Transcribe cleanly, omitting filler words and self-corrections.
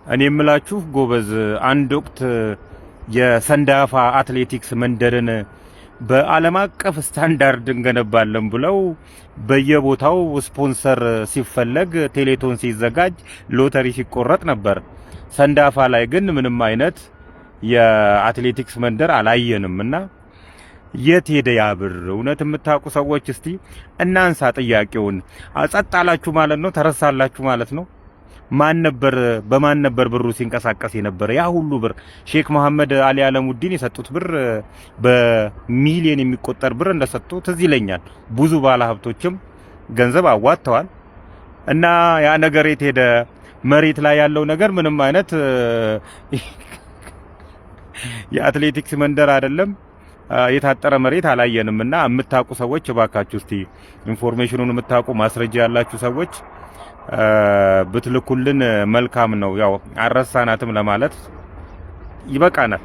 እኔ የምላችሁ ጎበዝ፣ አንድ ወቅት የሰንዳፋ አትሌቲክስ መንደርን በዓለም አቀፍ ስታንዳርድ እንገነባለን ብለው በየቦታው ስፖንሰር ሲፈለግ፣ ቴሌቶን ሲዘጋጅ፣ ሎተሪ ሲቆረጥ ነበር። ሰንዳፋ ላይ ግን ምንም አይነት የአትሌቲክስ መንደር አላየንም እና የት ሄደ ያ ብር? እውነት የምታውቁ ሰዎች እስቲ እናንሳ ጥያቄውን። ጸጥ አላችሁ ማለት ነው፣ ተረሳላችሁ ማለት ነው። ማን ነበር በማን ነበር ብሩ ሲንቀሳቀስ የነበረ? ያ ሁሉ ብር ሼክ መሐመድ አሊ አለሙዲን የሰጡት ብር በሚሊዮን የሚቆጠር ብር እንደሰጡ ትዝ ይለኛል። ብዙ ባለሀብቶችም ገንዘብ አዋጥተዋል። እና ያ ነገር የት ሄደ? መሬት ላይ ያለው ነገር ምንም አይነት የአትሌቲክስ መንደር አይደለም፣ የታጠረ መሬት አላየንም። እና የምታውቁ ሰዎች እባካችሁ እስቲ information ኑን የምታውቁ፣ ማስረጃ ያላችሁ ሰዎች ብትልኩልን መልካም ነው። ያው አልረሳናትም ለማለት ይበቃናል።